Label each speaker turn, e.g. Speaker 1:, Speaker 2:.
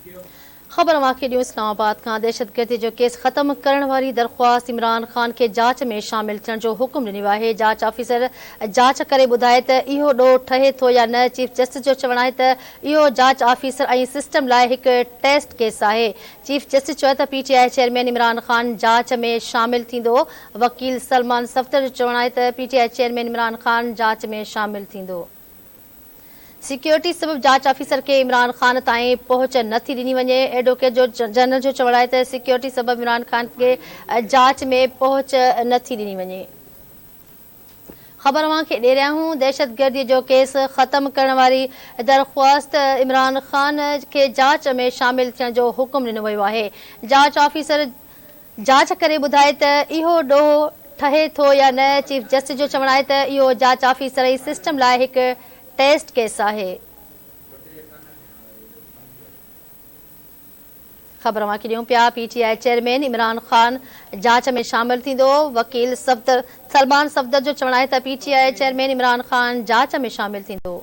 Speaker 1: خبر اوهان کي ڏيون اسلام آباد کان دهشتگردي جو ڪيس ختم ڪرڻ واري درخواست عمران خان کي جاچ ۾ شامل ٿيڻ جو حڪم ڏنو آهي، جاچ آفيسر جاچ ڪري ٻڌائي ته اهو ڏوهه ٺهي ٿو يا نه، چيف جسٽس جو چوڻ آهي ته اهو جاچ آفيسر ۽ سسٽم لاء هڪ ٽيسٽ ڪيس آهي، چيف جسٽس چيو ته P T I chairman Imran Khan جاچ ۾ شامل ٿيندو، وڪيل سلمان صفدر جو چوڻ آهي ته P T I chairman Imran Khan جاچ ۾ شامل ٿيندو. سيڪيورٽي سبب جاچ آفيسر کي عمران خان تائين پهچ نه ٿي ڏني وڃي، ايڊووڪيٽ جنرل جو چوڻ آهي ته سيڪيورٽي سبب عمران خان کي جاچ ۾ پهچ نه ٿي ڏني وڃي. خبر اوهان کي ڏئي رهيا آهيون دهشتگردي جو ڪيس ختم ڪرڻ واري درخواست عمران خان کي جاچ ۾ شامل ٿيڻ جو حڪم ڏنو ويو آهي، جاچ آفيسر جاچ ڪري ٻڌائي ته اهو ڏوهه ٺهي ٿو يا نه، چيف جسٽس جو چوڻ آهي ته اهو جاچ آفيسر ۽ سسٽم لاء هڪ ٽيسٽ ڪيس آهي. خبر اوهان کي ڏيون پيا P T I chairman Imran Khan جاچ ۾ شامل ٿيندو، وڪيل صفدر سلمان صفدر جو چوڻ آهي ته P T I chairman Imran Khan جاچ ۾ شامل ٿيندو.